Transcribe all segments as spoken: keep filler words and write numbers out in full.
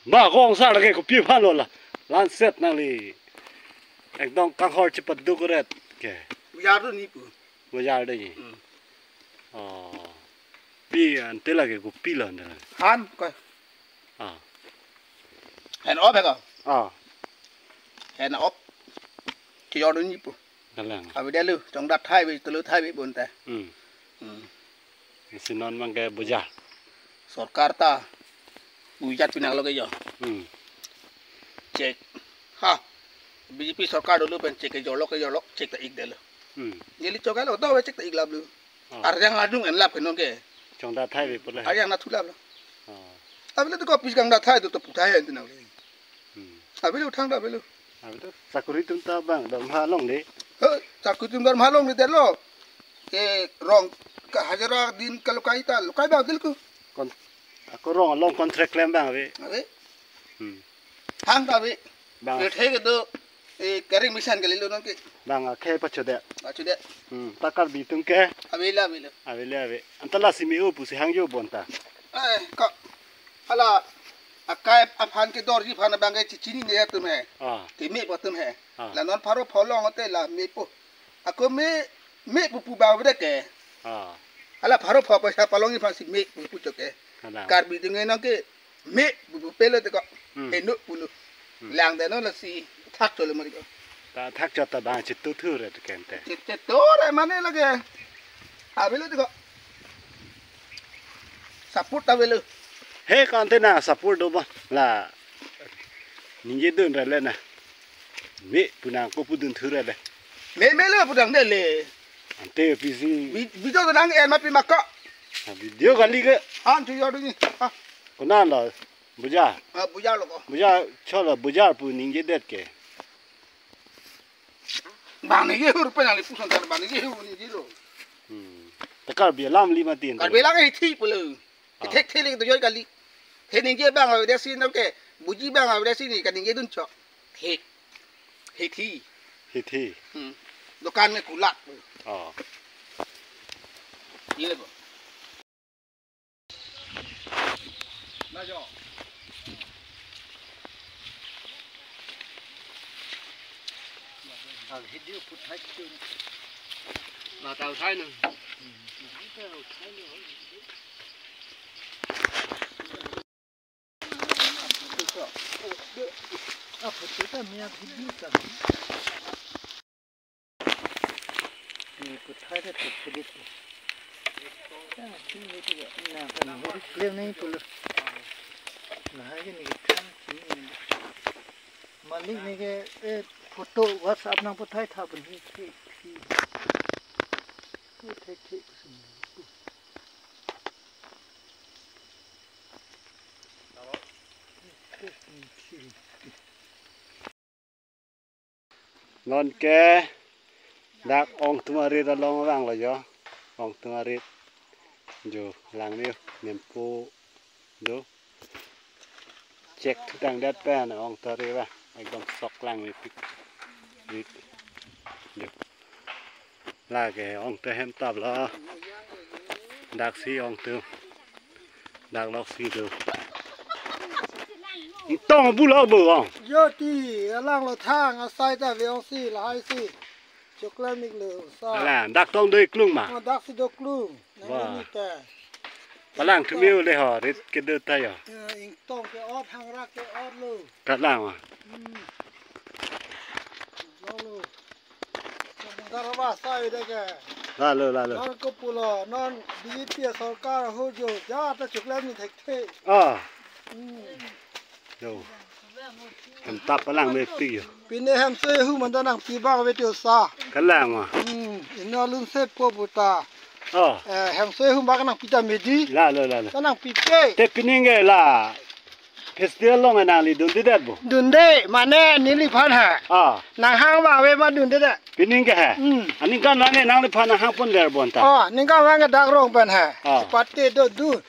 Ba kong sa lake kopi aphan lo la. Lanset nangli. Ekdom kanghor chepaduk ret ke. Bojar do ni pu. Bojar do ni. Hmm. Oh. Pi ante lake kopi lo ante lake. Han ko. Ah. Hen op he ko. Ah. Hen op. Chejor do ni pu. Kalang. Abi delu, chongdat thai bi, tulu thai bi bonta. Hmm. Hmm. Si non mangke bojar. Sorkar ta bujat pinang lo ke jo. Hmm. Chek. Ha. B J P sorkar dulu pen chek kejorlo kejorlo chek ta ik delu. Hmm. Neli chok lo do chek ta ik lap lu. Oh. Arjang adung en lap ke non ke. Chongdat thai bi pule. Arjang na thu lap lo. Oh. Abi le to ko pis kangdat thai to to pu thai en tinang le. Hmm. Abi le uthang ta abi le. Abi to sakuri atum ta bang dam ha long de. He, sakuri atum dam ha long de lo. Ke rong ka hajira din ka lokai ta lokai bang dil ku. Kon ako rong along contract klem bang abi. Abi. Hmm. Hang ta abi. Bang. Ke the ke do e kering misan ke lilo non ke. Bang akhei pachodet. Pachodet. Hmm. Ta Karbi atum ke. Abi la abi la. Abi le abi. Anta lasi me-o pusi hangjo bonta. Eh, ko. Hala akai aphan ke dorji aphan abang ke chechinine atum he. Ah. Keme pu atum he. Ah. La non pharo pho long te la me pu. Ako me me pu pu ba bre ke. Ah. Hala pharo pho paisa palongji aphansi me pu pu cho ke. Kalang. Karbi atum ke non ke me pu pu pelo te ko. Hmm. Heno pulo. Hmm. Lang de non lasi thak cholo mari ko. Ta thak chot ta bang chitu thu re te kente. Chitu re mane lake. Abi lo te ko. Support ta avelo. He kante na support do ba la. Ningje dun ra le na. Me pu nang ko pu dun thu ra le. Me me lo pu dang de le. Ante pisi. Bi- Video nang en ma pi ma ko. Ah, video kali ke. Han chu yo du ni. Ah. Kona lo. Bojar. Ah, bojar lo ko. Bojar cholo bojar pu ningje det ke. Bang ningje hur pe nang li puson tan bang ningje hur ningje lo. Hmm. Ta Karbi alam li mati. Karbi alam ke hithi pulo. Ah. Thek thek ling to joi kali. He ningje bang ave si nang ke buji bang ave si ni ka ningje dun cho. Thek. Hithi. Hithi. Hmm. Dukan me kulak. Oh. Ye ko. Na jo. Ang video put hai tu. Na tau thai na. Hmm, na tau thai na. Ah, photo ta mia video ta. Ni put hai ta photo. Ah, sini ni tu na kan hori claim nahi pulo. Na hai ke ni kan sini ni. Malik ni ke, eh, photo WhatsApp nang put hai tha pun hi, hi, hi. Hi, hi, hi, hi. Non ke dak ong atum arit along vanglo jo. Ong atum arit jo lang ni nempo do. Chek thu tang det pen ong atum arit ba. Ekdom sok lang ni pik. Rit. Jo. Lake ong atum hem tap lo. Dak si ong atum. Dak lok si do. Tong bu lo bu ong. Yo ti alang lo thang asai ta ve ong si lahai si. Chokla mik lo sa. Ala dak tong do iklung ma. Oh, dak si do klung. Nang Wah. Ni ta. Palang thumi le ho rit ke do ta yo. Ya, ing tong ke ot hang rak ke ot lo. Kalang ma. Hmm. Lo lo. Darwa sai de ke. Lalo, lalo. Non ko pulo, non B J P sorkar ho jo, ja ta chukla ni thek the. Ah. Hmm. Jo. Hem tap palang me pi jo. Pine hem soi hu man ta nang pi bak ve tio sa. Kalang ma. Hmm. Ino lun se po puta. Oh. Eh, hem soi hu bak nang pi ta medi. Lalo, lalo. Ta nang pi te. Te pining ke la. Festival along nangli dunde det bo? Dunde, mane neliphan ha. Ah. Nang hang ba ave ma dunde det. Pining ke ha. Hmm. Aningkan vang nangliphan nang hang pon ver bonta. Oh, ningkan vang ke dak rong pen ha. Ah. Pate do du.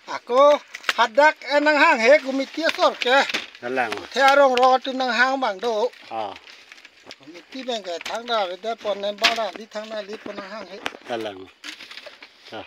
Ako hadak e nang hang he committee asor ke. Kalang. The arong rong atum nang hang bang do. Ah. Committee bang ke thang da ve de pon nem bang da di thang da di pon nang hang he. Kalang. Ah.